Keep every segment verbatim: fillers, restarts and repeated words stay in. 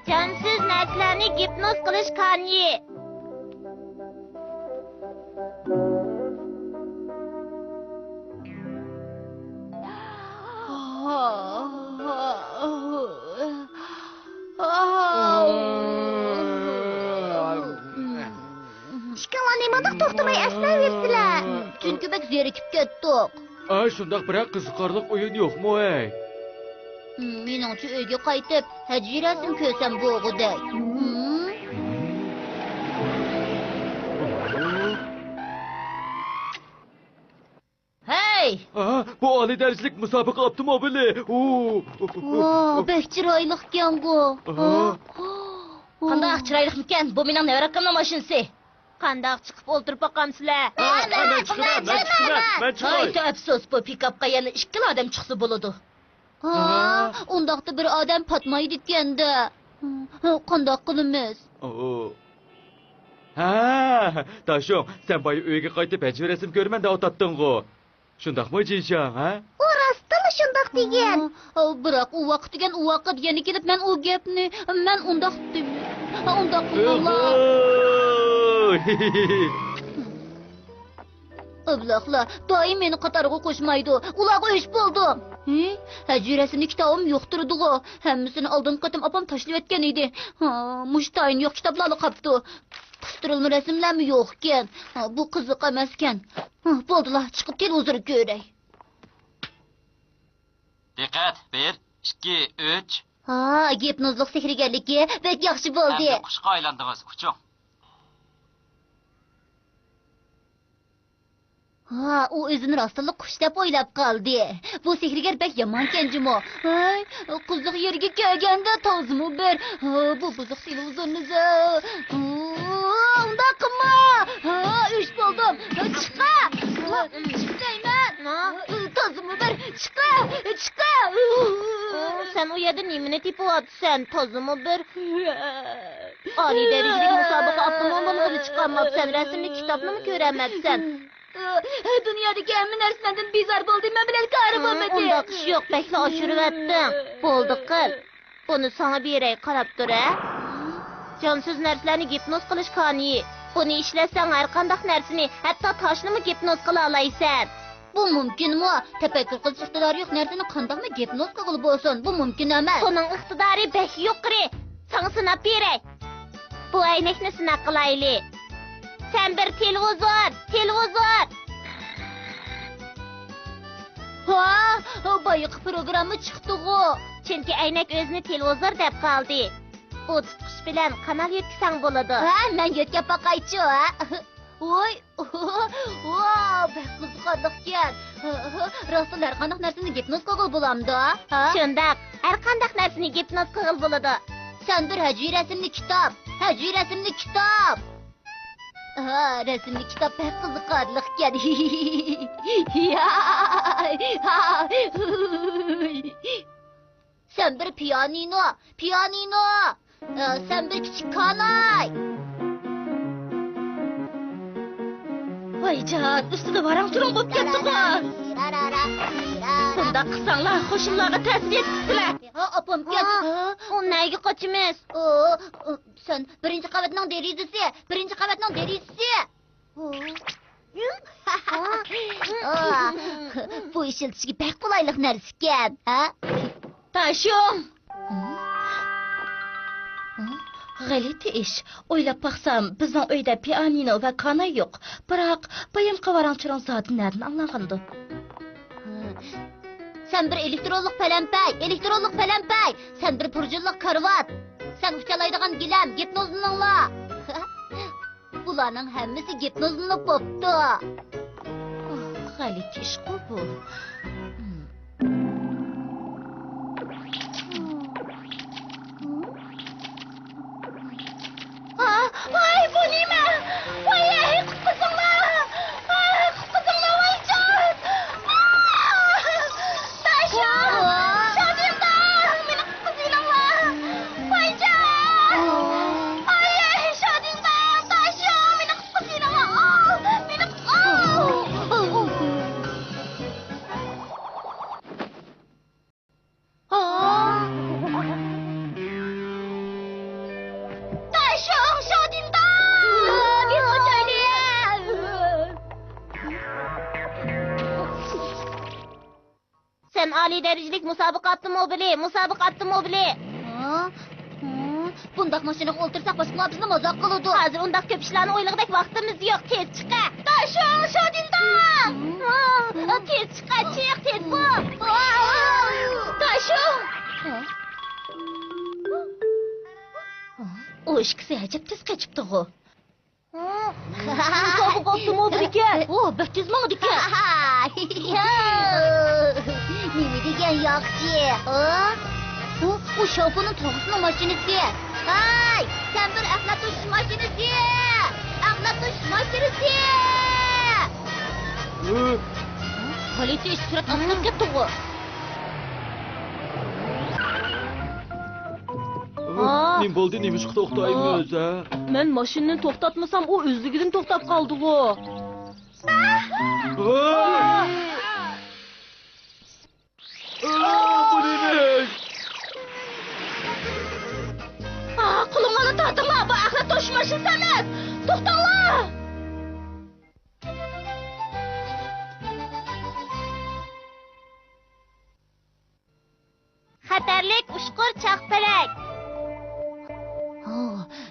جانسىز نەرسىلەرنى گىپنوز قىلىش كانىيى. ئىككىڭلار نېمانداق توختىماي ئەسنەۋېرىسىلەر؟ چۈنكى بەك زېرىكىپ كەتتۇق. ئە، شۇنداق بىرەر قىزىقارلىق ئويۇن يوقمۇ ھەي؟ مېنىڭچە ئۆيگە قايتىپ، ھەجۋىي رەسىم كۆرسەم بولغۇدەك. ھەي! ئا، بۇ ئالىي دەرىجىلىك مۇسابىقە ئاپتوموبىلى. ئۇ. ۋا، بەك چىرايلىقكەنغۇ. ئا. قانداق چىرايلىقمىكەن؟ بۇ مېنىڭ نەۋرە ئاكامنىڭ ماشىنىسى. قانداق چىقىپ ئولتۇرۇپ باقامسىلەر؟ ھە، مەن چىقىمەن، مەن چىقىمەن، مەن چىقاي. ناھايىتى ئەپسۇس، بۇ پىكاپقا يەنە ئىككىلا ئادەم چىقسا بولىدۇ. ھا، ئۇنداقتا بىر ئادەم پاتمايدىكەن-دە. قانداق قىلىمىز؟ ئو. ھە، داشۇڭ، سەن بايا ئۆيگە قايتىپ ھەجۋىي رەسىم كۆرىمەن دەۋاتاتتىڭغۇ. شۇنداقمۇ، جىنشاڭ، ھە؟ ئۇ راستتىنلا شۇنداق دېگەن. ھا، بىراق ئۇ ۋاقىت دېگەن ئۇ ۋاقىت، يەنە كېلىپ مەن ئۇ گەپنى، مەن ئۇنداق دېمە-، ئۇنداق قىلماڭلار. ئوھوي! ئەبلەخلەر دائىم مېنى قاتارغا قوشمايدۇ. ئۇلارغا ئۆچ بولدۇم. ھى؟ ھەجۋىي رەسىمنى كىتابىم يوق تۇرىدىغۇ. ھەممىسىنى ئالدىنقى قېتىم ئاپام تاشلىۋەتكەن ئىدى. ھا، مۇشۇ تايىنى يوق كىتابلارلا قاپتۇ. قىستۇرۇلما رەسىملەرمۇ يوقكەن. ھا، بۇ قىزىق ئەمەسكەن. ھا، بولدىلا، چىقىپ تېلېۋىزور كۆرەي. دىققەت، بىر، ئىككى، ئۈچ. ھا، گىپنوزلۇق سېھىرگەرلىكى بەك ياخشى بولدى. ئەمدى قۇشقا ئايلاندىڭىز، ئۇچۇڭ. ھا، ئۇ ئۆزىنى راستتىنلا قۇش دەپ ئويلاپ قالدى. بۇ سېھىرگەر بەك يامانكەن جۇمۇ. ھەي، قىزىق يېرىگە كەلگەندە تازىمۇ بىر. ھا، بۇ بۇزۇق تېلېۋىزورنى زە-، ھا، ئۇنداق قىلما. ھا، ئۆچ بولدۇم. ھا، چىقا. ھا، چىق دەيمەن. ھا، تازىمۇ بىر. چىقا، چىقا. ئۇ، سەن ئۇ يەردە نېمىنى تېپىۋاتىسەن؟ تازىمۇ بىر. ئالىي دەرىجىلىك مۇسابىقە ئاپتوموبىلىغىلا چىقالماپسەن، رەسىملىك كىتابنىمۇ كۆرەلمەپسەن. دۇنيادىكى ھەممە نەرسە مەندىن بىزار بولدى، مەن بىلەن كارى بولمىدى. ئۇنداق ئىش يوق، بەكلا ئاشۇرۇۋەتتىڭ. بولدى قىل. بۇنى ساڭا بېرەي، قاراپ تۇر ھە. جانسىز نەرسىلەرنى گىپنوز قىلىش كانىيى. بۇنى ئىشلەتسەڭ ھەرقانداق نەرسىنى، ھەتتا تاشنىمۇ گىپنوز قىلالايسەن. بۇ مۇمكىنمۇ؟ تەپەككۇر قىلىش ئىقتىدارى يوق نەرسىنى قانداقمۇ گىپنوز قىلغىلى بولسۇن؟ بۇ مۇمكىن ئەمەس. بۇنىڭ ئىقتىدارى بەك يۇقىرى. ساڭا سىناپ بېرەي. بۇ ئەينەكنى سىناق قىلايلى. سەن بىر تېلېۋىزور، تېلېۋىزور! ھا، بايىقى پروگرامما چىقتىغۇ. چۈنكى ئەينەك ئۆزىنى تېلېۋىزور دەپ قالدى. بۇ تۇتقۇچ بىلەن قانال يۆتكىسەڭ بولىدۇ. ھە، مەن يۆتكەپ باقايچۇ، ھە؟ ۋوي، ۋاۋ، بەك قىزىقارلىقكەن. راستلا ھەرقانداق نەرسىنى گىپنوز قىلغىلى بولامدۇ؟ ھە؟ شۇنداق، ھەرقانداق نەرسىنى گىپنوز قىلغىلى بولىدۇ. سەن بىر ھەجۋىي رەسىملىك كىتاب، ھەجۋىي رەسىملىك كىتاب. ھا، رەسىملىك كىتاب بەك قىزىقارلىقكەن. سەن بىر پىيانىنو، پىيانىنو. ئە، سەن بىر كىچىك كاناي. ۋايجان، ئۈستىدە ۋاراڭ-چۇرۇڭ بولۇپ كەتتىغۇ. بۇنداق قىلساڭلار، قوشنىلارغا تەسىر يەتكۈزىسىلەر. ھا، ئاپام كەلدى. ھا، ئۇ نەگە قاچىمىز؟ ئۇ، ئۇ، سەن بىرىنچى قەۋەتنىڭ دېرىزىسى، بىرىنچى قەۋەتنىڭ دېرىزىسى. بۇ ئىشلىتىشكە بەك قولايلىق نەرسىكەن، ھە؟ تاشۇڭ! غەلىتە ئىش. ئويلاپ باقسام، بىزنىڭ ئۆيدە پىئانىنو ۋە كاناي يوق. بىراق، بايامقى ۋاراڭ-چۇرۇڭ زادى نەدىن ئاڭلانغاندۇ؟ سەن بىر ئېلېكترونلۇق پەلەمپەي، ئېلېكترونلۇق پەلەمپەي! سەن بىر پۇرجىنلىق كارىۋات! سەن ئۇچالايدىغان گىلەم، گىپنوزلىنىڭلار! بۇلارنىڭ ھەممىسى گىپنوزلىنىپ بوپتۇ. ئاھ، غەلىتە ئىشقۇ بۇ. ھا، ۋاي، بۇ نېمە؟ ۋاي، ھەي، قۇتقۇزۇڭلار! ھاي، قۇتقۇزۇڭلار، ۋايجان! ئاھ! داشۇ! شادىڭداڭ! مېنى قۇتقۇزۇۋېلىڭلار! ۋايجان! ئاي، شادىڭداڭ! داشۇ! مېنى قۇتقۇزۇۋېلىڭلار! ئاھ! مېنى، ئاھ! دەرىجىلىك مۇسابىقە ئاپتوموبىلى، مۇسابىقە ئاپتوموبىلى. ھە؟ ھە؟ بۇنداق ماشىنىغا ئولتۇرساق، باشقىلار بىزنى مازاق قىلىدۇ. ھازىر ئۇنداق كۆپ ئىشلارنى ئويلىغۇدەك ۋاقتىمىز يوق. تېز چىقە. داشۇڭ، شادىنداڭ! ھە؟ تېز چىقە، چىق، تېز بول. داشۇڭ! ئۇ ئىككىسى ئەجەب تېز قېچىپتىغۇ. سوغۇق ئاپتوموبىلكەن. ئۇ بەك تېز ماڭىدىكەن. نېمە دېگەن ياخشى، ھە؟ ئۇ، ئۇ شاۋپۇنىڭ تۇرغۇسىنىڭ ماشىنىسى. ھاي، سەن بىر ئەخلەت توشۇش ماشىنىسى! ئەخلەت توشۇش ماشىنىسى! پولىتسىيە سۈرئەت ئاستىغا كەتتىغۇ. ھا؟ نېمە بولدى؟ نېمىشقا توختايمىز، ھا؟ مەن ماشىنىنى توختاتمىسام، ئۇ ئۆزلۈكىدىن توختاپ قالدىغۇ. ۋاي! ئا، بۇ نېمە ئىش؟ ئا، قولۇڭلارنى تارتىڭلار، بۇ ئەخلەت توشۇش ماشىنىسى ئەمەس! توختاڭلار! خەتەرلىك ئۇچقۇر چاقپەلەك. ھو،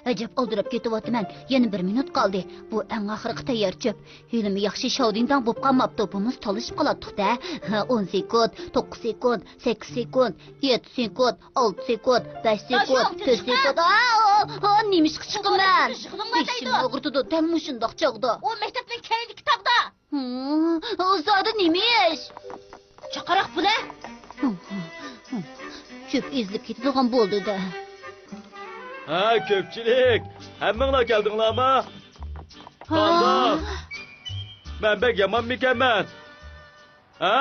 ئەجەب ئالدىراپ كېتىۋاتىمەن. يەنە بىر مىنۇت قالدى. بۇ ئەڭ ئاخىرقى تەييار چۆپ. ھېلىمۇ ياخشى شاۋدىڭداڭ بوپ قالماپتۇ. بۇمۇ تالىشىپ قالاتتۇق-دە. ھە، ئون سېكۇنت، توققۇز سېكۇنت، سەككىز سېكۇنت، يەتتە سېكۇنت، ئالتە سېكۇنت، بەش سېكۇنت، تۆت سېكۇنت. ئا، ئا، ئا، نېمىشقا چىقىمەن؟ بېشىمنى ئاغرىتىدۇ دەل مۇشۇنداق چاغدا. ئۇ مەكتەپنىڭ كەينىدىكى تاغدا. ھىم، ئۇ زادى نېمە ئىش؟ چاقىراق بۇلە. چۆپ ئېزىلىپ كېتىدىغان بولدى-دە. ھە، كۆپچىلىك، ھەممىڭلار كەلدىڭلارمۇ؟ ھا؟ قانداق؟ مەن بەك يامانمىكەنمەن؟ ھە؟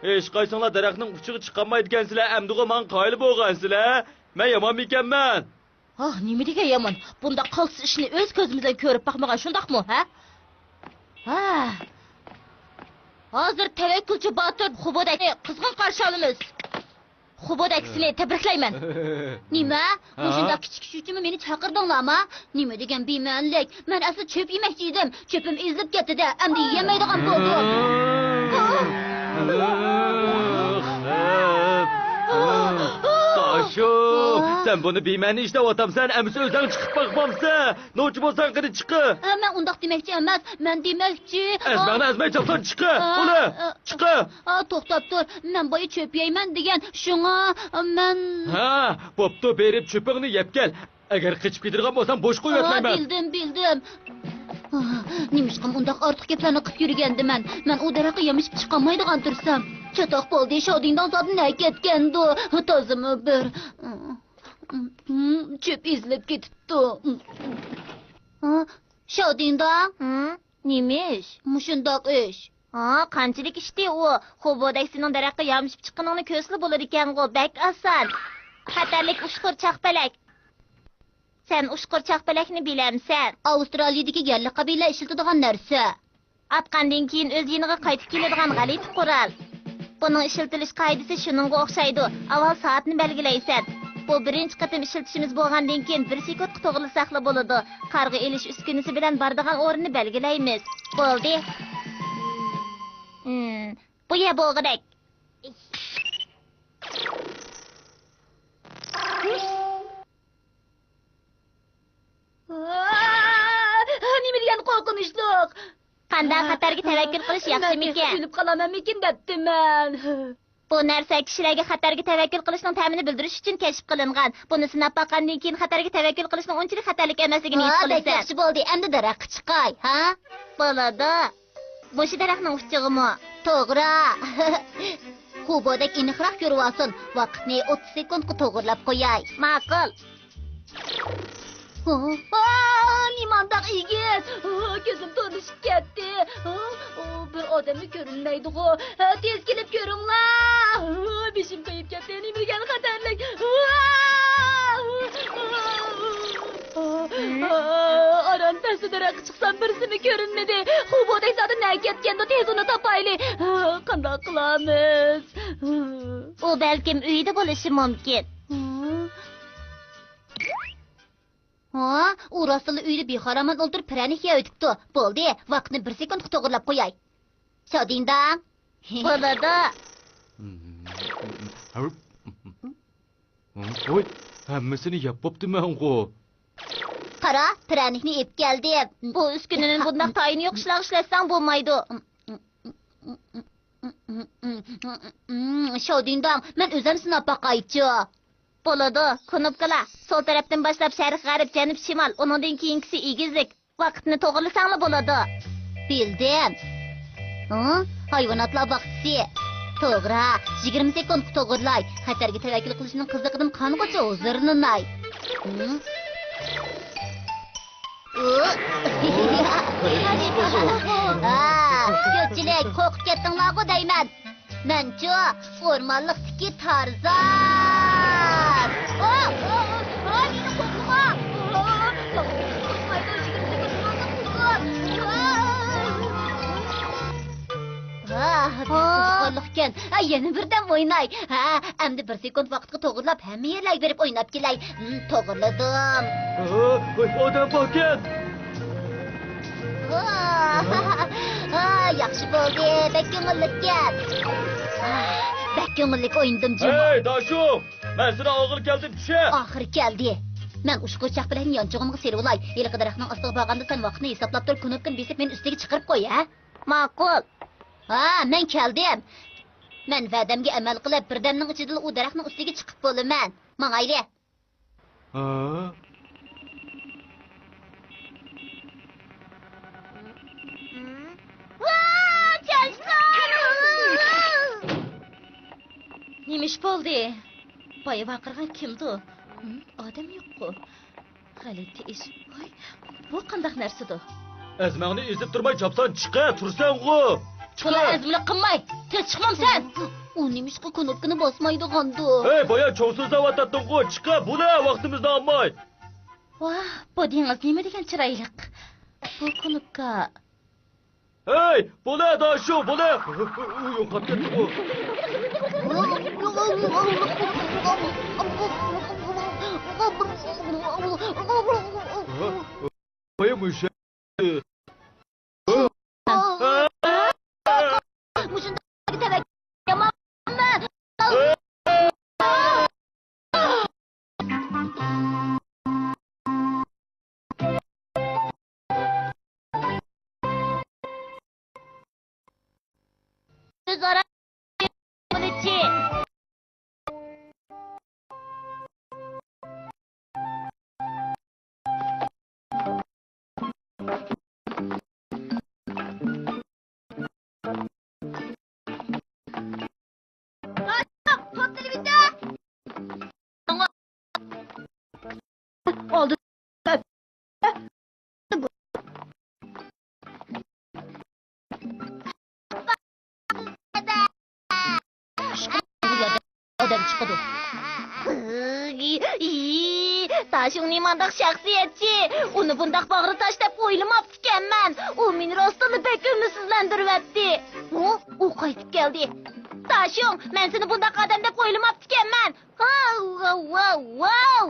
ھېچقايسىڭلار دەرەخنىڭ ئۇچىغا چىقالمايدىكەنسىلەر، ئەمدىغۇ ماڭا قايىل بولغانسىلەر. مەن يامانمىكەنمەن؟ ئاھ، نېمە دېگەن يامان! بۇنداق قالتىس ئىشنى ئۆز كۆزىمىز بىلەن كۆرۈپ باقمىغان، شۇنداقمۇ، ھە؟ ھە. ھازىر تەۋەككۈلچى باتۇر خوبودەكنى قىزغىن قارشى ئالىمىز. خوبودەك، سېنى تەبرىكلەيمەن. نېمە؟ ھە؟ مۇشۇنداق كىچىك ئىش ئۈچۈنمۇ مېنى چاقىردىڭلارمۇ؟ نېمە دېگەن بىمەنىلىك! مەن ئەسلى چۆپ يېمەكچى ئىدىم. چۆپۈم ئېزىلىپ كەتتى-دە، ئەمدى يېيەلمەيدىغان بولدۇم. داشۇ، سەن بۇنى بىمەنە ئىش دەۋاتامسەن، ئەمىسە ئۆزۈڭ چىقىپ باقمامسەن؟ نوچى بولساڭ قېنى چىقى. ئە، مەن ئۇنداق دېمەكچى ئەمەس. مەن دېمەكچى، ئەزمەڭنى ئەزمەي چاپسان چىقى. ئۇلى، چىقى. ئا، توختاپ تۇر. مەن بايا چۆپ يەيمەن دېگەن، شۇڭا مەن. ھە، بوپتۇ، بېرىپ چۆپۈڭنى يەپ كەل. ئەگەر قېچىپ كېتىدىغان بولساڭ، بوش قويۇۋەتمەيمەن. بىلدىم، بىلدىم. نېمىشقا ئۇنداق ئارتۇق گەپلەرنى قىلىپ يۈرگەندىمەن؟ مەن ئۇ دەرەخكە يامىشىپ چىقالمايدىغان تۇرسام. چاتاق بولدى، شاۋدىڭداڭ زادى نەگە كەتكەندۇ؟ تازىمۇ بىر. چۆپ ئېزىلىپ كېتىپتۇ. ھە؟ شاۋدىڭداڭ؟ ھە؟ نېمە ئىش؟ مۇشۇنداق ئىش. ھا، قانچىلىك ئىشتى ئۇ؟ خوبودەك سېنىڭ دەرەخكە يامىشىپ چىققىنىڭنى كۆرسىلا بولىدىكەنغۇ، بەك ئاسان. خەتەرلىك ئۇچقۇر چاقپەلەك. سەن ئۇچقۇر چاقپەلەكنى بىلەمسەن؟ ئاۋسترالىيىدىكى يەرلىك قەبىلە ئىشلىتىدىغان نەرسە. ئاتقاندىن كېيىن ئۆز يېنىغا قايتىپ كېلىدىغان غەلىتە قورال. بۇنىڭ ئىشلىتىلىش قائىدىسى شۇنىڭغا ئوخشايدۇ. ئاۋۋال سائەتنى بەلگىلەيسەن. بۇ بىرىنچى قېتىم ئىشلىتىشىمىز بولغاندىن كېيىن بىر سېكۇنتقا توغرىلىساقلا بولىدۇ. قارىغۇ ئېلىش ئۈسكۈنىسى بىلەن بارىدىغان ئورۇننى بەلگىلەيمىز. بولدى. ھىم، بۇ يە بولغۇدەك. نېمە دېگەن قورقۇنچلۇق! قانداق، خەتەرگە تەۋەككۈل قىلىش ياخشىمىكىن؟ مەن ئۆلۈپ قالامەنمىكىن دەپتىمەن. بۇ نەرسە كىشىلەرگە خەتەرگە تەۋەككۈل قىلىشنىڭ تەمىنى بىلدۈرۈش ئۈچۈن كەشىپ قىلىنغان. بۇنى سىناپ باققاندىن كېيىن خەتەرگە تەۋەككۈل قىلىشنىڭ ئۇنچىلىك خەتەرلىك ئەمەسلىكىنى ھېس قىلىسەن. بەك ياخشى بولدى. ئەمدى دەرەخكە چىقاي، ھە؟ بولىدۇ. مۇشۇ دەرەخنىڭ ئۇچىغىمۇ؟ توغرا. خوبودەك ئېنىقراق كۆرۈۋالسۇن. ۋاقىتنى ئوتتۇز سېكۇنتقا توغرىلاپ قوياي. ماقۇل. ھا؟ ھا، نېمانداق ئېگىز! ھا، كۆزۈم تورلىشىپ كەتتى. ھا، ئۇ بىر ئادەممۇ كۆرۈنمەيدىغۇ. ھا، تېز كېلىپ كۆرۈڭلار! ھا، بېشىم قېيىپ كەتتى. نېمە دېگەن خەتەرلىك! ھا! ھا! ھا! ئاران تەستە دەرەخكە چىقسام، بىرسىمۇ كۆرۈنمىدى. خوبودەك زادى نەگە كەتكەندۇ؟ تېز ئۇنى تاپايلى. ھا، قانداق قىلامىز؟ ئۇ بەلكىم ئۆيىدە بولۇشى مۇمكىن. ھا، ئۇ راستلا ئۆيدە بىخارامان ئولتۇرۇپ پىرەنىك يەۋېتىپتۇ. بولدى، ۋاقىتنى بىر سېكۇنتقا توغرىلاپ قوياي. شاۋدىڭداڭ. بولىدۇ. ۋوي، ھەممىسىنى يەپ بوپتىمەنغۇ. قارا، پىرەنىكنى ئېلىپ كەلدىم. بۇ ئۈسكۈنىنى بۇنداق تايىنى يوق ئىشلارغا ئىشلەتسەڭ بولمايدۇ. شاۋدىڭداڭ، مەن ئۆزۈم سىناپ باقايچۇ. بولىدۇ، كۇنۇپكىلار. سول تەرەپتىن باشلاپ شەرق، غەرب، جەنۇب، شىمال، ئۇنىڭدىن كېيىنكىسى ئېگىزلىك. ۋاقىتنى توغرىلىساڭلا بولىدۇ. بىلدىم. ھە؟ ھايۋاناتلار باغچىسى. توغرا. يىگىرمە سېكۇنتقا توغرىلاي. خەتەرگە تەۋەككۈل قىلىشنىڭ قىزىقىدىن قانغۇچە ھۇزۇرلىناي. ھە؟ ھە، كۆپچىلىك، قورقۇپ كەتتىڭلارغۇ دەيمەن. مەنچۇ، ئورمانلىقتىكى تارزان. ئا، ئا، ئا، مېنى قوغلىما. ئا، يالغۇز قويمايدۇ، يىگىرمە سەككىز ئورمانلىق قىزلار. ئا. ۋاھ، بۇ قىزىقارلىقكەن. ھە، يەنە بىردەم ئويناي. ھە، ئەمدى بىر سېكۇنت ۋاقىتقا توغرىلاپ ھەممە يەرلەرگە بېرىپ ئويناپ كېلەي. ھىم، توغرىلىدىم. ھە، ھوي، ئادەم باركەن. ھا، ھا، ياخشى بولدى، بەك كۆڭۈللۈككەن. ھا، بەك كۆڭۈللۈك ئوينىدىم جۇمۇ. ھەي، داشۇ! مەن سېنى ئالغىلى كەلدىم، چۈشە! ئاخىرى كەلدى. مەن ئۇشقۇرچاق بىلەن يانچۇقۇمغا سېلىۋالاي. ھېلىقى دەرەخنىڭ ئاستىغا بارغاندا سەن ۋاقىتنى ھېسابلاپ تۇر، كۇنۇپكىنى بېسىپ مېنى ئۈستىگە چىقىرىپ قوي، ھە؟ ماقۇل. ھا، مەن كەلدىم. مەن ۋەدەمگە ئەمەل قىلىپ، بىردەمنىڭ ئىچىدىلا ئۇ دەرەخنىڭ ئۈستىگە چىقىپ بولىمەن. ماڭايلى. ھا؟ ۋا، چاشقان! نېمە ئىش بولدى؟ بايا ۋارقىرىغان كىمدۇ؟ ھىم، ئادەم يوققۇ. غەلىتە ئىش. ۋاي، بۇ قانداق نەرسىدۇ؟ ئەزمەڭنى ئېزىپ تۇرماي چاپسان چىقە، تۇرسەنغۇ. چىقە. تولا ئەزمىلىك قىلماي، تىز چىقمامسەن؟ ئۇ نېمىشقا كۇنۇپكىنى باسمايدىغاندۇ؟ ھەي، بايا چوڭ سۆزلەۋاتاتتىڭغۇ، چىقە، بولە، ۋاقتىمىزنى ئالماي. ۋاھ، بۇ دېڭىز نېمە دېگەن چىرايلىق. بۇ كۇنۇپكا. ھەي، بولە، داشۇ، بولە. ئۇ يوقاپ كەتتىغۇ. ۋاي مۇشەك. مۇشۇنداق تەۋەككۈل يامانمۇ؟ ئۆزئارا بولۇشى. ئادەم چىقىدۇ. داشۇڭ نېمانداق شەخسىيەتچى! ئۇنى بۇنداق باغرى تاش دەپ ئويلىماپتىكەنمەن. ئۇ مېنى راستتىنلا بەك ئۈمىدسىزلەندۈرۈۋەتتى. ھۇ، ئۇ قايتىپ كەلدى. داشۇڭ، مەن سېنى بۇنداق ئادەم دەپ ئويلىماپتىكەنمەن. ھاۋ، ۋاۋ، ۋاۋ، ۋاۋ!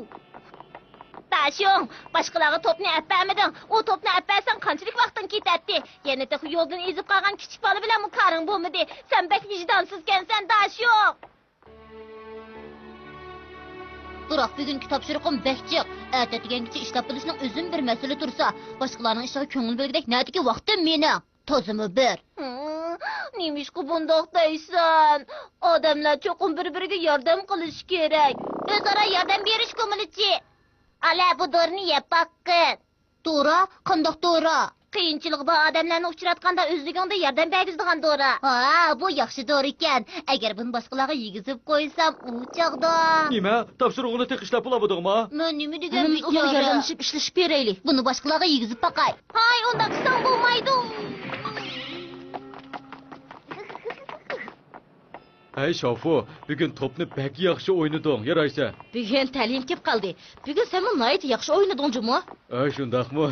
داشۇڭ، باشقىلارغا توپنى ئەپ بەرمىدىڭ. ئۇ توپنى ئەپ بەرسەڭ قانچىلىك ۋاقتىڭ كېتەتتى. يەنە تېخى يولدىن ئېزىپ قالغان كىچىك بالا بىلەنمۇ كارىڭ بولمىدى. سەن بەك ۋىجدانسىزكەنسەن، داشۇڭ! بىراق بۈگۈنكى تاپشۇرۇقۇم بەك جىق. ئەتە ئەتىگەنگىچە ئىشلەپ بولۇشنىڭ ئۆزىمۇ بىر مەسىلە تۇرسا، باشقىلارنىڭ ئىشىغا كۆڭۈل بۆلگۈدەك نەدىكى ۋاقتىم مېنىڭ؟ تازىمۇ بىر. ھىم، نېمىشقا بۇنداق دەيسەن؟ ئادەملەر چوقۇم بىر-بىرىگە ياردەم قىلىشى كېرەك. ئۆزئارا ياردەم بېرىش كۇمۇلىچى. ئالە، بۇ دورىنى يەپ باققىن. دورا؟ قانداق دورا؟ قىيىنچىلىقى بار ئادەملەرنى ئۇچراتقاندا ئۆزلۈكۈڭدە ياردەم بەرگۈزىدىغان دورا. ھا، بۇ ياخشى دورىكەن. ئەگەر بۇنى باشقىلارغا يېگۈزۈپ قويسام، ئۇ چاغدا. نېمە؟ تاپشۇرۇقنى تېخى ئىشلەپ بولالمىدىڭما؟ مەن نېمە دېگەن ھەممىمىز ئۇنىڭغا بىچارە؟ ياردەملىشىپ ئىشلىشىپ بېرەيلى. بۇنى باشقىلارغا يېگۈزۈپ باقاي. ھاي، ئۇنداق قىلساڭ بولمايدۇ. ھەي شاۋفۇ، بۈگۈن توپنى بەك ياخشى ئوينىدىڭ، يارايسەن. بۈگۈن تەلىيىم كېلىپ قالدى. بۈگۈن سەنمۇ ناھايىتى ياخشى ئوينىدىڭ جۇمۇ. ھە، شۇنداقمۇ؟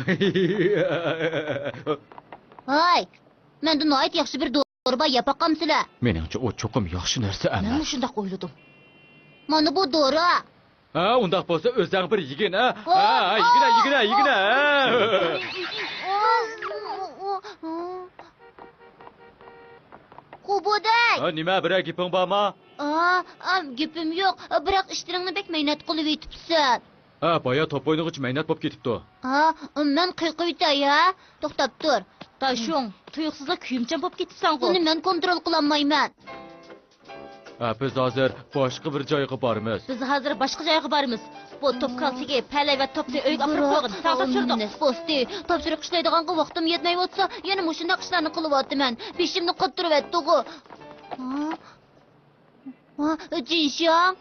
ھاي، مەندە ناھايىتى ياخشى بىر دورا بار، يەپ باقامسىلەر؟ مېنىڭچە ئۇ چوقۇم ياخشى نەرسە ئەمەس. مەنمۇ شۇنداق ئويلىدىم. مانا بۇ دورا. ھە، ئۇنداق بولسا ئۆزەڭ بىر يېگىن، ھە؟ ھە، ھە، يېگىنە، يېگىنە، يېگىنە، ھە؟ قۇبۇدەك! ھە، نېمە، بىرەر گېپىڭ بارمۇ؟ ئا، ئا، گېپىم يوق، بىراق ئىشلىرىڭنى بەك مەينەت قىلىۋېتىپسەن. ھە، بايا توپ ئوينىغۇچە مەينەت بولۇپ كېتىپتۇ. ھا، مەن قىيقىۋېتەي، ھە؟ توختاپ تۇر. داشۇڭ، تۇيۇقسىزلا كۆيۈمچان بولۇپ كېتىپسەنغۇ. ئۇنى مەن كونترول قىلالمايمەن. ھە، بىز ھازىر باشقا بىر جايغا بارىمىز. بىز ھازىر باشقا جايغا بارىمىز. بۇ توپ كالتىكى، پەلەي ۋە توپنى ئۆيگە ئاپىرىپ قويغىن. ساڭا تاپشۇردۇق. بوستى، تاپشۇرۇق ئىشلەيدىغانغا ۋاقتىم يەتمەيۋاتسا، يەنە مۇشۇنداق ئىشلارنى قىلىۋاتىمەن. بېشىمنى قاتتۇرۇۋەتتىغۇ. ھا؟ ھا، جىنشياڭ؟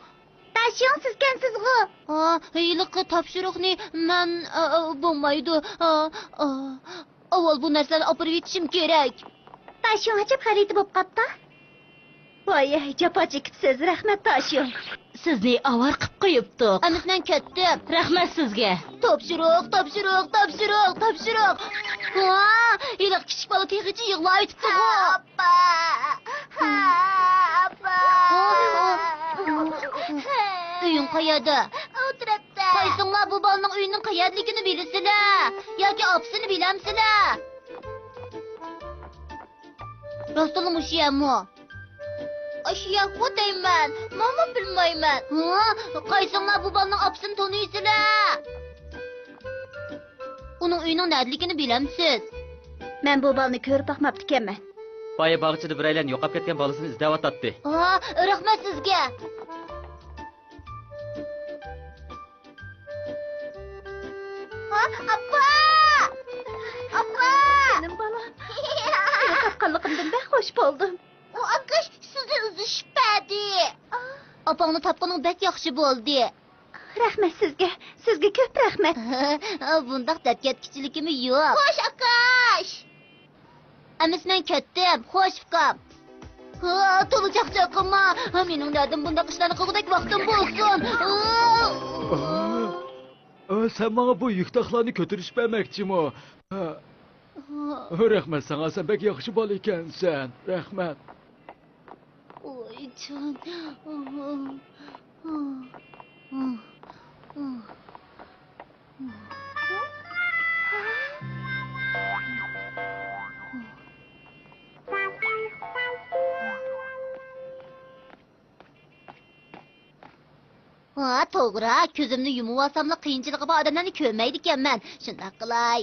داشياڭ سىزكەنسىزغۇ؟ ھا، ھېلىقى تاپشۇرۇقنى مەن، ئا، ئا، بولمايدۇ. ئا، ئا، ئاۋۋال بۇ نەرسىلەرنى ئاپىرىۋېتىشىم كېرەك. داشياڭ ئەجەب غەلىتە بولۇپ قاپتا. ۋاي، جاپا چېكىپسىز، رەھمەت داشياڭ. سىزنى ئاۋارە قىلىپ قويۇپتۇق. ئەمىسە مەن كەتتىم. رەھمەت سىزگە. تاپشۇرۇق، تاپشۇرۇق، تاپشۇرۇق، تاپشۇرۇق. ھا، ھېلىقى كىچىك بالا تېخىچە يىغلاۋېتىپتىغۇ. ئاپا! ئاپا! ئۆيۈڭ قەيەردە؟ ئۇ تەرەپتە. قايسىڭلار بۇ بالىنىڭ ئۆيىنىڭ قەيەردىلىكىنى بىلىسىلەر؟ ياكى ئاپىسىنى بىلەمسىلەر؟ راستلا مۇشۇ يەرمۇ؟ ئاشۇ يەرغۇ دەيمەن، مەنمۇ بىلمەيمەن. ھە؟ قايسىڭلار بۇ بالىنىڭ ئاپىسىنى تونۇيسىلەر؟ ئۇنىڭ ئۆيىنىڭ نەدىلىكىنى بىلەمسىز؟ مەن بۇ بالىنى كۆرۈپ باقماپتىكەنمەن. بايا باغچىدا بىرەيلەن يوقاپ كەتكەن بالىسىنى ئىزدەۋاتاتتى. ھا، رەھمەت سىزگە. ھا، ئاپا! ئاپا! جېنىم بالام. سېنى تاپقانلىقىمدىن بەك خوش بولدۇم. ئۇ ئاكاش سىزنى ئىزدىشىپ بەردى. ئاپاڭنى تاپقىنىڭ بەك ياخشى بولدى. رەھمەت سىزگە. سىزگە كۆپ رەھمەت. بۇنداق دەپ كەتكۈچىلىكىمۇ يوق. خوش ئاكاش! ئەمىسە مەن كەتتىم. خوش ئۇكام. ھا، تولا چاقچاق قىلما. ھا، مېنىڭ نەدىن بۇنداق ئىشلارنى قىلغۇدەك ۋاقتىم بولسۇن. ھا. ئا، ئا، سەن ماڭا بۇ يۈكتاقلارنى كۆتۈرۈشۈپ بەرمەكچىمۇ؟ ھا. ھا. رەھمەت ساڭا، سەن بەك ياخشى بالا ئىكەنسەن. رەھمەت. ۋايجان. ھا، توغرا، كۆزۈمنى يۇمۇۋالساملا قىيىنچىلىقى بار ئادەملەرنى كۆرمەيدىكەنمەن. شۇنداق قىلاي.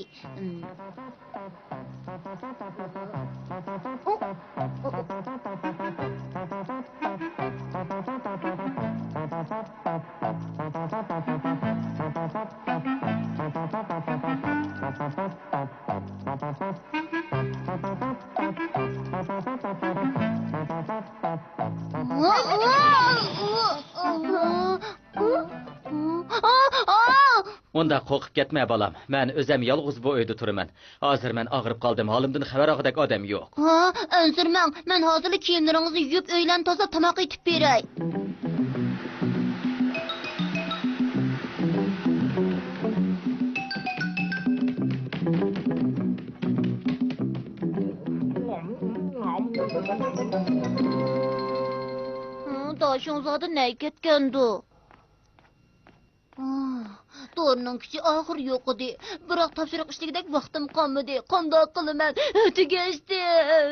ئۇنداق قورقۇپ كەتمە، بالام. مەن ئۆزەم يالغۇز بۇ ئۆيدە تۇرىمەن. ھازىر مەن ئاغرىپ قالدىم، ھالىمدىن خەۋەر ئالغۇدەك ئادەم يوق. ھا، ئەنسىرىمەڭ، مەن ھازىرلا كىيىملىرىڭىزنى يۇيۇپ، ئۆيلەرنى تازىلاپ، تاماق ئېتىپ بېرەي. ھا، داشۇڭزادە نەگە كەتكەندۇ؟ ئاھ، دورىنىڭ كۈچى ئاخىرى يوقىدى. بىراق تاپشۇرۇق ئىشلىگۈدەك ۋاقتىم قالمىدى. قانداق قىلىمەن؟ تۈگەشتىم.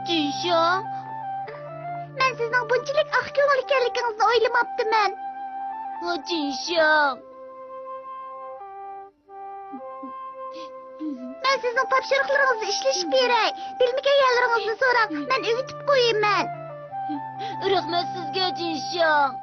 جىنشياڭ. مەن سىزنىڭ بۇنچىلىك ئاق كۆڭۈل ئىكەنلىكىڭىزنى ئويلىماپتىمەن. جىنشياڭ. مەن سىزنىڭ تاپشۇرۇقلىرىڭىزنى ئىشلىشىپ بېرەي. بىلمىگەن يەرلىرىڭىزنى سوراڭ، مەن ئۆگىتىپ قويىمەن. رەھمەت سىزگە، جىنشياڭ.